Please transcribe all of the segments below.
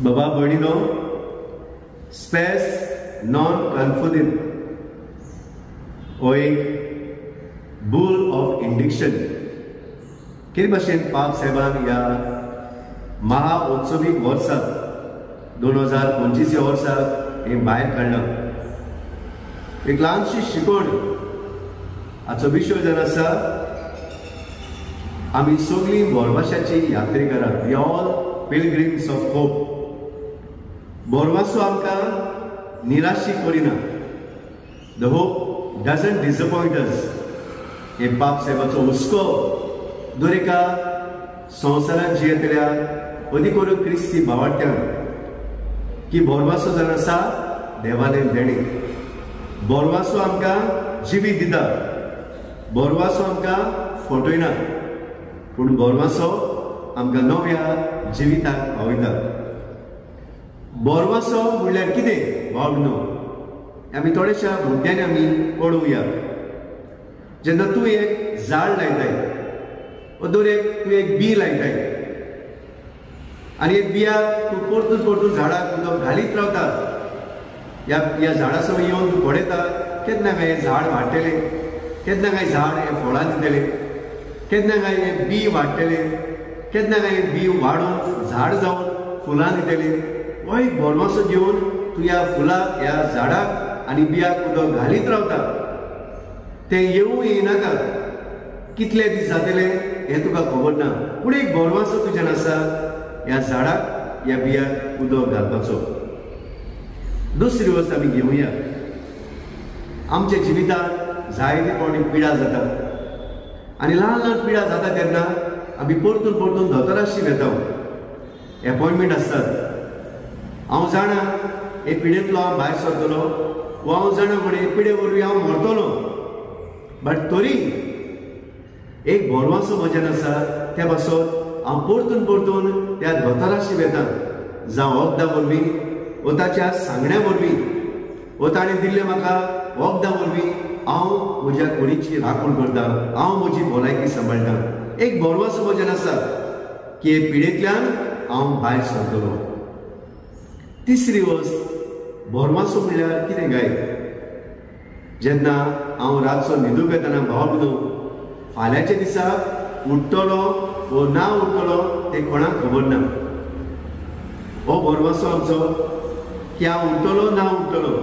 बाबा भयणीनो, space non कन्फुदीन हो एक बुल ऑफ इंडिक्शन कितें भाशेन पाप साहेबान ह्या महा उत्सवीक वर्साक 2025 वर्साक हें भायर काडलां. एक ल्हानशी शिकवण हाचो विशय जावन आसा, आमी सगळीं बोरवाशाची यात्रेकरां, we all pilgrims of hope. बोरवासो आमकां निराशी करिना, the hope doesn't disappoint us. हे पाप साहेबाचो हुस्को दर एका संवसारांत जियेतल्या अदीक करून क्रिस्ती भावार्थ्यांक की बोरवासो जावन आसा देवालें देणें. बोरवासो आमकां जिवीत दिता, बोरवासो आमकां फटयना, पूण बोरवासो आमकां नव्या जिविताक पावयता. बोरवासो म्हणल्यार कितें भाव न्हू, आमी थोड्याशा मुद्द्यांनी आमी पळोवया. जेन्ना तूं एक झाड लायताय वो दर एक तूं एक बी लायताय आनी एक बियाक तूं परतून परतून झाडाक उदक घालीत रावता, ह्या झाडा सगळें येवन तूं पळयता केन्ना काय हें झाड वाडटलें, केन्ना काय झाड हें फळां दितलें, केन्ना काय हें बी वाडटलें, केन्ना काय हें बी वाडून झाड जावन फुलां दितलें. हो एक बोरवासो घेवन तूं ह्या फुलाक, ह्या झाडाक आनी बियाक उदक घालीत रावता. तें येवूं येनाका, कितले दीस जातले हें तुका खबर ना, पूण एक बोरवासो तुज्यान आसा ह्या झाडाक, ह्या बियाक उदक घालपाचो. दुसरी वस्त आमी घेवया, आमच्या जिवितांत जायते फावटी पिडा जाता आनी ल्हान ल्हान पिडा जाता तेन्ना आमी परतून परतून दोतोराशी वेता, एपॉयंटमेंट आसतात. हांव जाणा हे पिडेंतलो हांव भायर सरतलो वो हांव जाणा म्हण हे पिडे वरवीं हांव मरतलो, बट तरी एक बोरवासो म्हज्यान आसा त्या पासत हांव परतून परतून त्या दोतोराशी वेता, जावं वखदां वरवीं वो ताच्या सांगण्या वरवीं वो ताणें दिल्लें म्हाका वखदां वरवीं हांव म्हज्या कुडीची राखण करता, हांव म्हजी भलायकी सांबाळटा. एक बोरवासो म्हज्यान आसा की हे पिडेंतल्यान हांव भायर सरतलो. तिसरी वस्त, बोरवासो म्हणल्यार कितें काय, जेन्ना हांव रातचो न्हिदूंक येतना भाव न्हू, फाल्यांच्या दिसा उठ्ठलो वो ना उठ्ठलो तें कोणाक खबर ना. हो बोरवासो आमचो की हांव उठ्ठलो ना उठ्ठलो,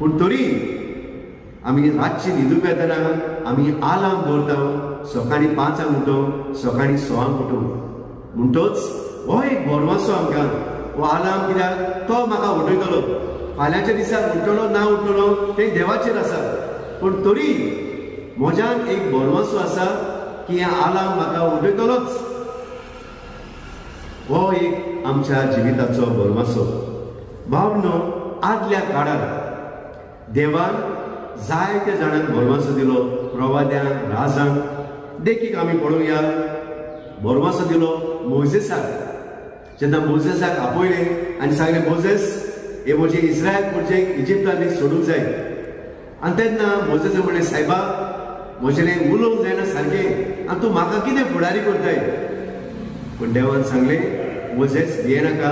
पूण तरी आमी रातची न्हिदूंक येतना आमी आलार्म दवरता, सकाळीं 5 उठो, सकाळीं 6 उठो. म्हणटोच हो एक बोरवासो आमकां, हो आलार्म कित्याक तो म्हाका उठयतलो, फाल्यांच्या दिसा उठ्ठलो ना उठ्ठलो तें देवाचेर आसा, पूण तरी म्हज्यान एक बोरवासो आसा की हें आलार्म म्हाका उठयतलोच. हो एक आमच्या जिविताचो बोरवासो. भाव न्हू, आदल्या काळार देवान जायत्या जाणांक बोरवासो दिलो, प्रवाद्यांक, राजांक. देखीक आमी पळोवया, बोरवासो दिलो मोजेसाक. जेन्ना मोजेसाक आपयलें आनी सांगलें, मोजेस हे म्हजे इस्रायल पुरजेक इजिप्तांनी सोडूंक जाय. आनी तेन्ना मोजेसान म्हणलें, सायबा म्हजें उलोवंक जायना सारकें आनी तूं म्हाका कितें फुडारी करताय. पूण देवान सांगलें, मोजेस भियेनाका,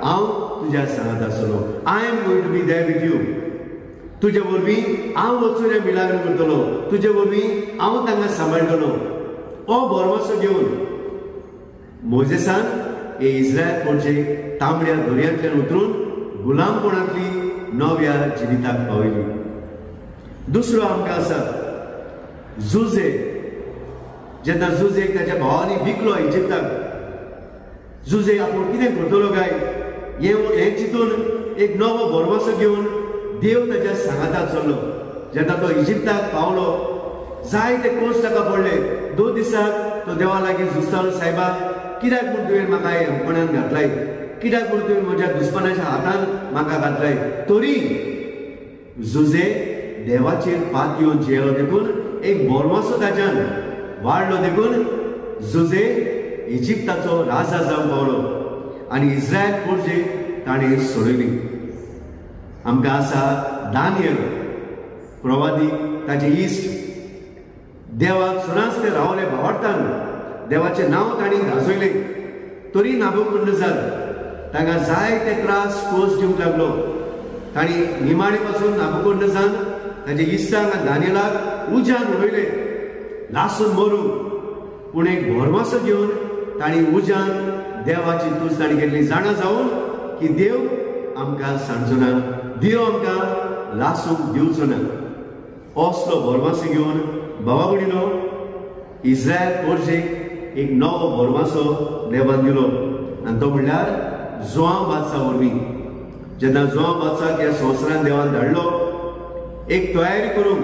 हांव तुज्या सांगात आसतलो, I am going to be there with you. तुजे वरवीं हांव वचून हें मिलाग्र करतलो, तुजे वरवीं हांव तांकां सांबाळटलो. हो बोरवासो घेवन मोजेसान हे इस्रायल पोरजेक तांबड्या दर्यांतल्यान उतरून गुलामपणांतली नव्या जिविताक पावयली. दुसरो आमकां आसा जुजे. जेन्ना जुजेक ताच्या भावांनी विकलो इजिप्ताक, जुजे आपूण कितें करतलो काय हें चिंतून एक नवो बोरवासो घेवन देव ताच्या सांगाता चल्लो. जेन्ना तो इजिप्ताक पावलो, जायते कोश ताका पडले. 2 दिसाक तो देवा लागीं झुजतालो, सायबा कित्याक म्हूण तुवें म्हाका कोणान घातलाय, कित्याक म्हूण तुवें म्हज्या दुस्मानाच्या हातान म्हाका घातलाय. तरी जुजे देवाचेर पात येवन जियेलो देखून एक बोरवासो ताच्यान वाडलो, देखून जुजे इजिप्ताचो राजा जावंक पावलो आनी इस्रायल पोरजेक ताणें सोडयली. आमकां आसा दानियल प्रवादी, ताचे इश्ट देवाक सदांच ते रावले भावार्थान, देवाचें नांव तांणी गाजयलें, तरी नाबुकदनेझर तांकां जायते त्रास कोस दिवंक लागलो. तांणी निमाणे पासून नाबुकोदनेझरान ताजे इश्टांक आनी दानियेलाक उज्यान उडयले लासून मरूंक. पूण एक भरमासो घेवन तांणी उज्यान देवाची तूज तांणी केल्ली, जाणा जावन की देव आमकां सांडचो ना, देव आमकां लासूंक दिवचो ना. असलो भरमासो घेवन बाबा भयणीनो इस्रायल पोरजेक एक नवो भरमासो देवान दिलो आनी तो म्हणल्यार जुआंव बादशा वरवीं. जेन्ना जुआंव बादशाक ह्या संवसारान देवान धाडलो एक तयारी करूंक,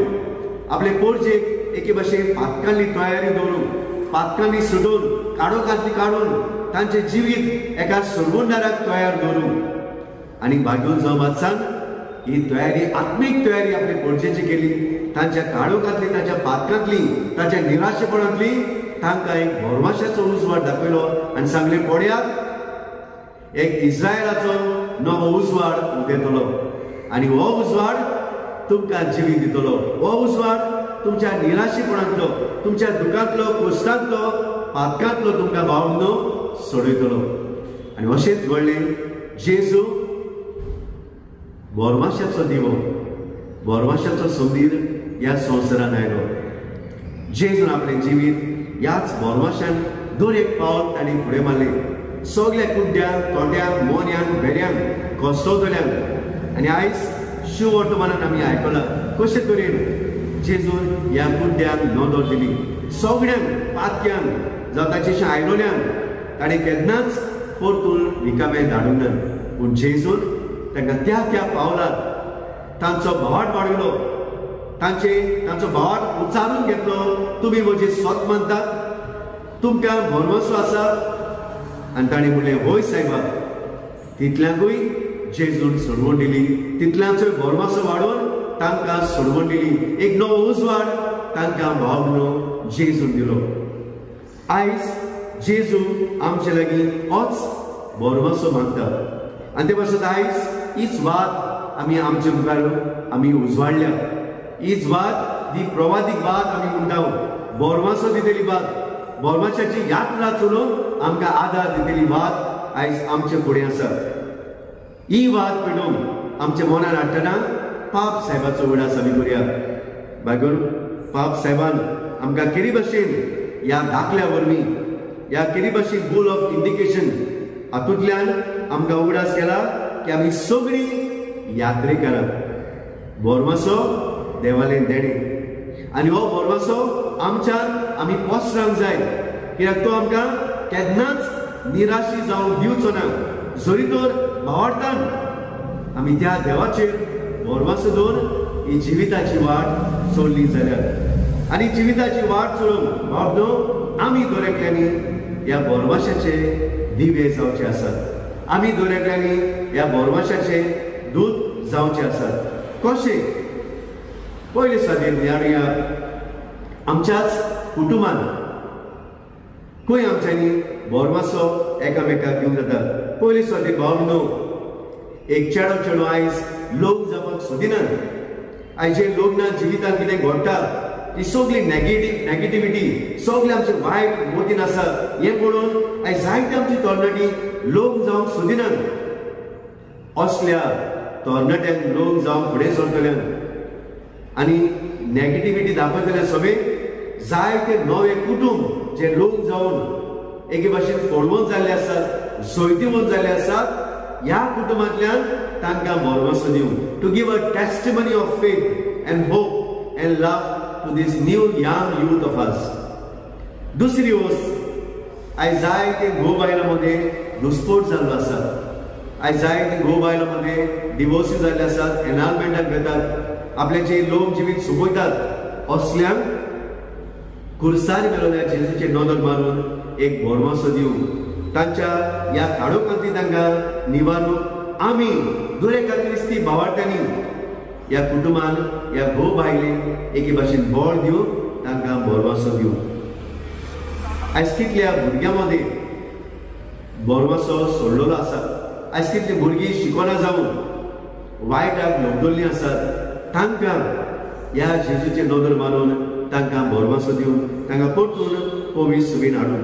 आपले पोरजेक एके भाशेन पातकांनी तयारी दवरूंक, पातकांनी सुटून काडोकांतली काडून तांचें जिवीत एका सोडवणदाराक तयार दवरूंक. आनी भाग्योन जुआंव बादशान ही तयारी, आत्मीक तयारी आपले पोरजेची केली. तांच्या काळोखांतली, तांच्या पातकांतली, तांच्या निराशेपणांतली तांकां एक भरमाशाचो उजवाड दाखयलो आनी सांगलें, पळयात एक इस्रायलाचो नवो उजवाड उदेतलो आनी हो उजवाड तुमकां जिवीत दितलो. हो उजवाड तुमच्या निराशेपणांतलो, तुमच्या दुखांतलो, कश्टांतलो, पातकांतलो तुमकां भावनो सोडयतलो. आनी अशेंच घडलें. जेजू बोरमाशाचो दिवो, बोरमाशाचो संदीर ह्या संवसारान आयलो. जेजून आपलें जिवीत ह्याच बोरमाशान दर एक पावल तांणी फुडें मारलें. सगल्या कुड्ड्यांक, तोंड्यांक, मोन्यांक, भेऱ्यांक, कश्टवतल्यांक. आनी आयज शिववर्तमानान आमी आयकलां कशे तरेन जेजून ह्या कुड्ड्यांक नदर दिली. सगळ्यांक, पातक्यांक, जावं ताचे आयलोल्यांक ताणें केन्नाच परतून रिकामे धाडूंक ना. पूण जेजून तांकां त्या त्या पावलार तांचो भावाट वाडयलो, तांचो भावाट उचारून घेतलो. तुमी म्हजे स्वत मानतात, तुमकां भरवंसो आसा. आनी ताणें म्हणलें, हय सायबा. तितल्यांकूय जेजून सोडवण दिली, तितल्यांचोय भरवंसो वाडोवन तांकां सोडवण दिली. एक नवो उजवाड तांकां भावनो जेजून दिलो. आयज जेजू आमचे लागीं होच भरवंसो मागता आनी ते पासत आयज हीच वात आमी आमचे मुखार आमी उजवाडल्या. हीच वात, ही प्रवादीक वात आमी म्हणटा, भरवंसो दितली वात, भरवंशाची यात्रा चलोवन आमकां आदार दितली वात आयज आमचे फुडें आसा. ही वात पेटोवन आमच्या मनान हाडटना पाप साहेबाचो उगडास आमी करुया. बागून पाप साहेबान आमकां केरी भाशेन ह्या दाखल्या वरवीं, ह्या केरी भाशेन गोल ऑफ इंडिकेशन हातूंतल्यान आमकां उगडास केला की आमी सगळीं यात्रेकरां. भरवंसो देवालें देणें आनी हो भरवंसो आमच्यान आमी पोसरांक जाय, कित्याक तो आमकां केन्नाच निराशी जावंक दिवचो ना. जरी तर भावार्थान आमी त्या देवाचेर भरवंसो दवरून ही जिविताची वाट चोरली जाल्यार, आनी जिविताची वाट चलोवन बाबनो आमी दर एकल्यांनी ह्या भरवंशाचे दिवे जावचे आसात. आमी दर एकल्यांनी ह्या भरवंशाचे दूत जावचे आसात. कशें? पयले सादीर नियाळुया आमच्याच कुटुंबान खंय आमच्यांनी भरवंसो एकामेकाक दिवंक जाता. पयले सादीर भाव न्हू, एक चेडो चेडो आयज लोक जावपाक सोदिनात. आयज जे लग्न जिवितांत कितें घडटा ती सगळी नॅगेटिविटी, सगळें आमचें वायट मोतीन आसा हें पळोवन आयज जायते आमची तरणाटी लोक जावंक सोदिनात. असल्या तरणाट्यांक लोक जावंक फुडें सरतल्यांक आनी नॅगेटिविटी दाखयतले सगळे जायते नवे कुटुंब जे लोक जावन एके भाशेन फोडवंत जाल्ले आसात, जैतिवंत जाल्ले आसात, ह्या कुटुंबांतल्यान तांकां भरवंसो दिवं. To give a testimony of faith and hope and love to this new young youth of us. दुसरी वस्त, आयज जायते घोव बायलां मदें दुस्पोट जाल्लो आसा. आयज जायते घोव बायलां मदें डिवोर्सी जाल्ले आसात, एनालमेंटाक घेतात, आपल्याचे लोक जिवीत सोंपयतात. असल्यांक कुर्सार मेळोल्या जेजूचे नदर मारून एक भरवंसो दिवं, तांच्या ह्या काळोखांतली तांकां निवारून आमी दर एका क्रिस्ती भावार्थ्यांनी ह्या कुटुंबान ह्या घोव बायलेक एके भाशेन बळ दिवन तांकां भरवंसो दिवं. आयज कितल्या भुरग्यां मदें भरवंसो सोडलेलो आसा. आयज कितलीं भुरगीं शिकना जावन वायटाक लग्दल्लीं आसात, तांकां ह्या जेजूचे नदर मारून तांकां भरवंसो दिवन तांकां परतून पवित्र सुबीन हाडून.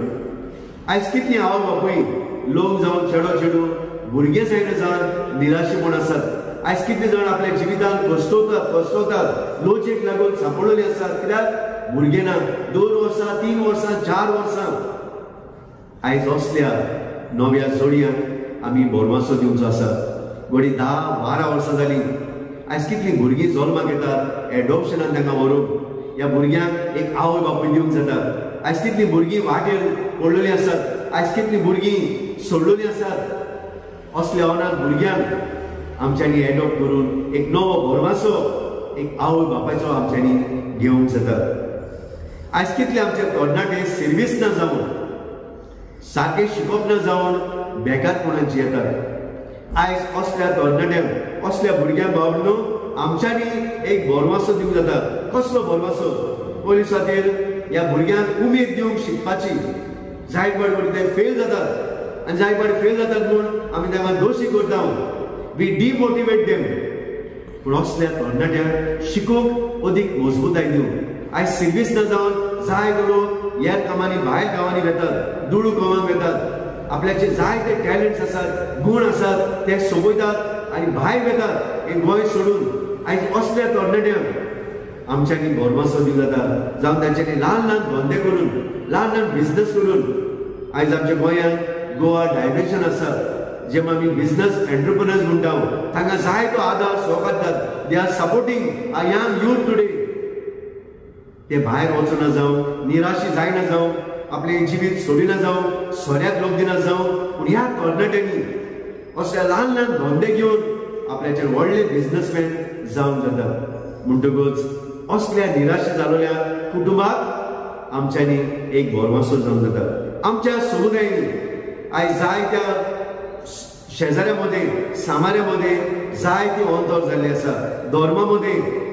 आयज कितलीं आवय बापूय लोक जावन चेडो चेडूं भुरगें जायना जावन निराशेपण आसात. आयज कितले जाण आपल्या जिवितांत कश्टवतात, लोचेक लागून सांपडलेले आसात. कित्याक भुरगें ना, 2 वर्सां, 3 वर्सां, 4 वर्सां. आयज असल्या नव्या जोडयांक आमी भरमासो दिवचो आसा. घडी 10-12 वर्सां जालीं. आयज कितलीं भुरगीं जल्माक येतात एडॉप्शनान तांकां व्हरून ह्या भुरग्यांक एक आवय बापूय दिवंक जाता. आयज कितलीं भुरगीं वाटेर पडलेलीं आसात, आयज कितलीं भुरगीं सोडलेलीं आसात. असल्या अनाथ भुरग्यांक आमच्यांनी एडॉप्ट करून एक नवो भरमासो, एक आवय बापायचो आमच्यांनी घेवंक जाता. आयज कितले आमचे तरणाटे सर्वीस ना जावन, सारकें शिकप ना जावन बेकारपणान जियेतात. आयज असल्या तरणाट्यांक, असल्या भुरग्यांक भाव आमच्यांनी एक भरमासो दिवंक जाता. कसलो भरमासो? पयलीं खातीर ह्या भुरग्यांक उमेद दिवंक शिकपाची. जाय फावटी ते फेल जातात आनी जाय फावटी फेल जातात म्हूण आमी तांकां दोशी करता, we demotivate them. पूण असल्या तरणाट्यांक शिकूंक अदीक मजबूताय दिवंक. आयज सर्वीस ना जावन जाय लोक ह्या कामांनी भायर गांवांनी वेतात, दुडू कमोवंक वेतात, आपल्याचे जायते टॅलंट्स आसात, गूण आसात ते सोबयतात आनी भायर वेतात एक गोंय सोडून. आयज असल्या तरणाट्यांक आमच्यांनी भरमासो दिवंक जाता. जावं तांच्यांनी ल्हान ल्हान धंदे करून, ल्हान ल्हान बिजनस करून. आयज आमच्या गोंयांत गोवा डायमेन्शन आसा, जेमा आमी बिजनस एंटरप्रिनर्स म्हणटा, तांकां जायतो आदार सहकार दितात. They are supporting a young youth today. ते भायर वचना जावं, निराशी जायना जावं, आपलें जिवीत सोडिना जावं, सोऱ्याक लोक दिना जावं, पूण ह्या तरणाट्यांनी असल्या ल्हान ल्हान धंदे घेवन आपल्याचेर व्हडले बिजनसमॅन जावंक जाता. म्हणटकूच असल्या निराशे जाल्ल्या कुटुंबाक आमच्यांनी एक भरमासो जावंक जाता. आमच्या समुदायांनी आयज जायत्या शेजाऱ्या मदें, सामान्या मदें जायती अंतर जाल्ली आसा. धर्मा मदें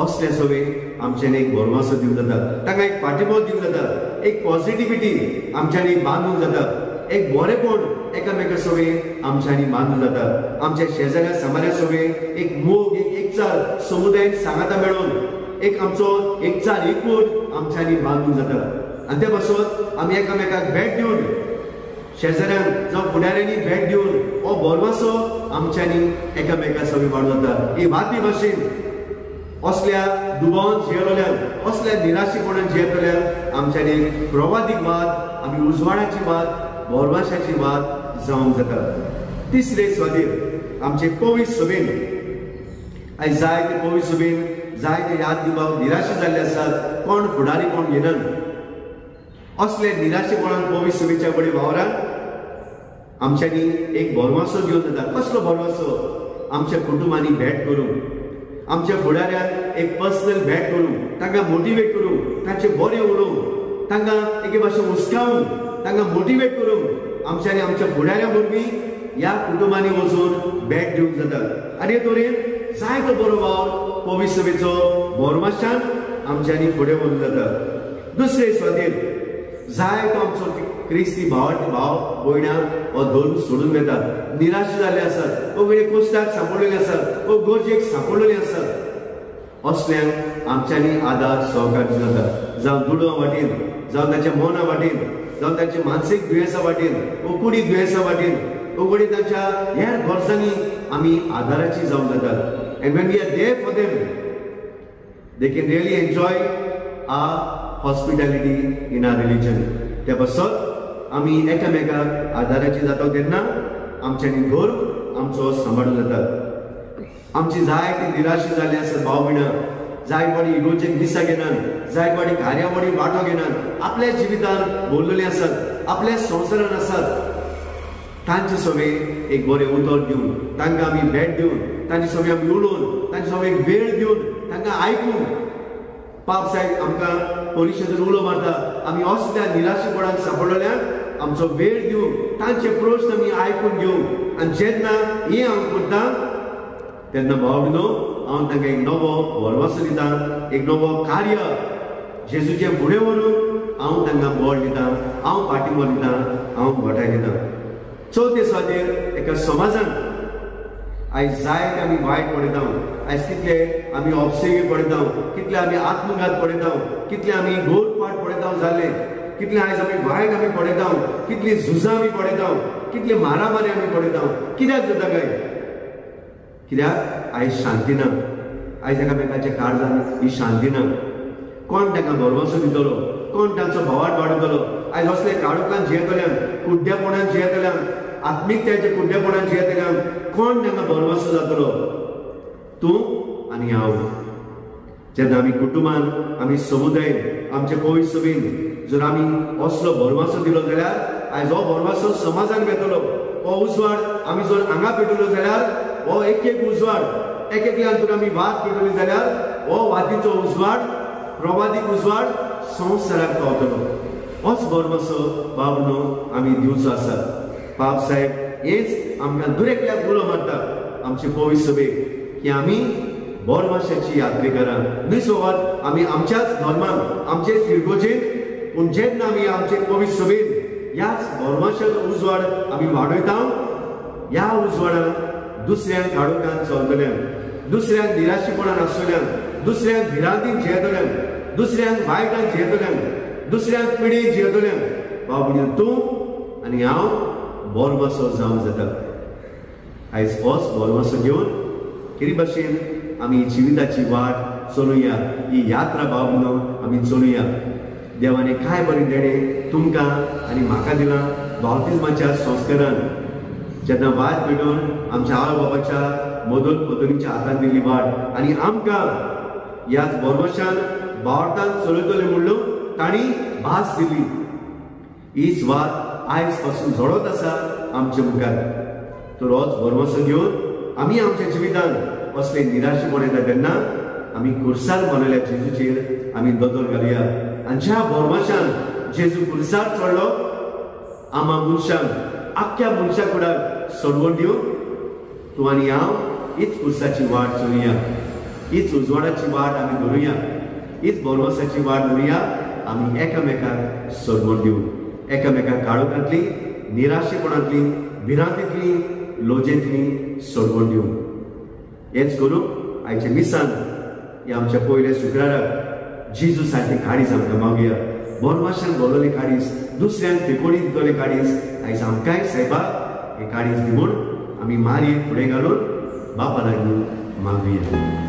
असले सगळे आमच्यांनी एक भरमासो दिवंक जाता, तांकां एक पाठिंबो दिवंक जाता, एक पॉझिटिविटी आमच्यांनी बांदूंक जाता, एक बरेपण एकामेका सगळे आमच्यांनी बांदूंक जाता. आमच्या शेजाऱ्या समाजा सगळे एक मोग, एक एकचार समुदायान सांगाता मेळोवन एक आमचो एकचार एकवट आमच्यांनी बांदूंक जाता. आनी ते पासत आमी एकामेकाक भेट दिवन, शेजाऱ्यांक जावं फुडाऱ्यांनी भेट दिवन हो भरमासो आमच्यांनी एकामेका सगळे वाडूं जाता. ही वाती भाशेन असल्या दुबावान जियेतल्यांक, असल्या निराशेपणान जियेतल्यांक आमच्यांनी प्रवादीक वाद, आमी उजवाडाची वाद, भरमाशाची वाद जावंक जाता. तिसरे स्वादीर आमचे पवित्र सभेन आयज जायते पवित्र सभेन जायते याद दिवपाक निराशे जाल्ले आसात. कोण फुडारी कोण घेनात. असले निराशेपणान पवित्र सभेच्या कडेन वावरान आमच्यांनी एक भरमासो घेवन जाता. कसलो भरमासो? आमच्या कुटुंबांनी भेट करूंक, आमच्या फुडाऱ्यांक एक पर्सनल भेट करूंक, तांकां मोटिवेट करूंक, तांचे बरें उलोवंक, तांकां एके भाशेन हुस्कावन तांकां मोटिवेट करूंक आमच्यांनी आमच्या फुडाऱ्यां वरवीं ह्या कुटुंबांनी वचून भेट दिवंक जाता. आनी हे तरेन जायतो बरो वावर पवित्र सभेचो भरमाशान आमच्यांनी फुडें व्हरूंक जाता. दुसरे स्वादीर जायतो आमचो क्रिस्ती भाव भयणां हो धर्म सोडून वेतात, निराश जाल्ले आसात, वो वेळे कोश्टाक सांपडलेले आसात, वो गरजेक सांपडलेले आसात. असल्यांक आमच्यांनी आदार सहकार जाता. जावं दुडवा वाटेन, जावं ताच्या मना वाटेन, जावं ताच्या मानसीक दुयेंसा वाटेन, वो कुडी दुयेंसा वाटेन, वो घडये ताच्या हेर गरजांनी आमी आदाराची जावंक जातात. And when we are there for them, they can really enjoy our hospitality in our religion. त्या पासत आमी एकामेकाक आदाराची जाता तेन्ना आमच्यांनी धर्म आमचो सांबाळून जाता. आमची जायती निराशा जाल्ली आसत भाव भयणां, जाय फावटी इगोर्जेक मिसां घेनात, जाय फावटी कार्यावळी वांटो घेनात, आपल्या जिवितान भरलेले आसात, आपल्या संवसारान आसात. तांचे सगळे एक बरें उतर दिवन, तांकां आमी भेट दिवन, तांचे सगळे आमी उलोवन, तांचे सगळे एक वेळ दिवन, तांकां आयकून. पाप साहेब आमकां परिशदेन उलो मारता, आमी असल्या निराशेपणान सांपडलेल्यान आमचो वेळ दिवन तांचे प्रश्न आमी आयकून घेवन, आनी जेन्ना हें हांव करता तेन्ना भाव भयणो हांव तांकां एक नवो भरवंसो दिता, एक नवो कार्य जेजूचें फुडें व्हरून हांव तांकां बळ दिता, हांव पाठिंबो दिता, हांव घोटाय दिता. चवथे स्वादीर एका समाजान आयज जायते आमी वायट पळयता, आयज कितले आमी ऑब्सेगी पळयता, कितले आमी आत्मघात पळयता, कितले आमी घोरपाट पळयता जाल्ले. कितले आयज आमी वायट आमी पळयता, कितली झुजां आमी पळयता, कितले मारामारी आमी पळयता. कित्याक जाता काय? कित्याक आयज शांती ना. आयज एकामेकाच्या काळजान ही शांती ना. कोण तांकां भरवंसो दितलो? कोण तांचो भावाट वाडयतलो? आयज असले काळोखान जियेतल्यांक, कुड्ड्यापणान जियेतल्यांक, आत्मिकतायेच्या कुड्ड्यापणान जियेतल्यांक कोण तांकां भरवंसो जातलो? तूं आनी हांव. जेन्ना आमी कुटुंबान, आमी समुदायेन, आमचे पवित्र सभेन जर आमी असलो भरवंसो दिलो जाल्यार आयज हो भरवंसो समाजान वेतलो. हो उजवाड आमी जर हांगा पेटवलो जाल्यार हो एक एक उजवाड एक एकल्यान जर आमी वात पेटवली जाल्यार हो वातीचो उजवाड, प्रवादीक उजवाड संवसाराक पावतलो. होच भरवंसो बाबनो आमी दिवचो आसा. बाब साहेब हेच आमकां दुरेकल्याक उलो मारता आमचे पवित्र सभेक की आमी भरवंशाची यात्रेकरां न्हय सोबत आमी आमच्याच धर्मान, आमचेच फिरगोजेन, पूण जेन्ना आमी आमचे पवित्र सभेन ह्याच भरवंशाचो उजवाड आमी वाडयता, ह्या उजवाडान दुसऱ्यांक काळोखान चलतल्यांक, दुसऱ्यांक निराशीपणान आसतल्यांक, दुसऱ्यांक भिरांतीन जियेतल्यांक, दुसऱ्यांक वायटान जियेतल्यांक, दुसऱ्यांक पिडेन जियेतल्यांक बाबू तूं आनी हांव भरवंसो जावंक जाता. आयज होच भरवंसो घेवन कितें भाशेन आमी जिविताची वाट चलुया, ही यात्रा बाबूनो आमी चलुया. देवाने काय बरें देणें तुमकां आनी म्हाका दिलां बाप्तिज्माच्या संस्कारान. जेन्ना वाट पेटोवन आमच्या आवय बाबाच्या मदत पदनीच्या हातान दिली वाट आनी आमकां ह्याच भरवंशान बावटान चलयतले म्हणून तांणी भास दिली. हीच वाट आयज पासून झडत आसा आमच्या मुखार. तर होच भरवंसो घेवन आमी आमच्या जिवितान असले निराशेपण येता तेन्ना आमी कुर्सार मनयल्या जेजूचेर आमी दोतोर घालुया. आनी ज्या भरवंशान जेजू कुर्सार चडलो आमा मनशांक, आख्ख्या मनशा कुडाक सोडवण दिवन तूं आनी हांव हीच कुर्साची वाट चलुया, हीच उजवाडाची वाट आमी धरुया, हीच भरवंसाची वाट धरुया. आमी एकामेकाक सोडवण दिवन एकामेकाक काळोखांतली, निराशेपणांतली, भिरांतींतली, लजेंतली सोडवण दिवन. हेच करूंक आयच्या मिसान ह्या आमच्या पयल्या शुक्राराक जेजू सारकें काडीस आमकां मागुया. भरवंशान भरलेलें काडीस, दुसऱ्यांक तेकोणी दितलें काडीस आयज आमकांय सायबाक हें काडीस दिवन आमी मारयेक फुडें घालून बापा लागीं मागुया.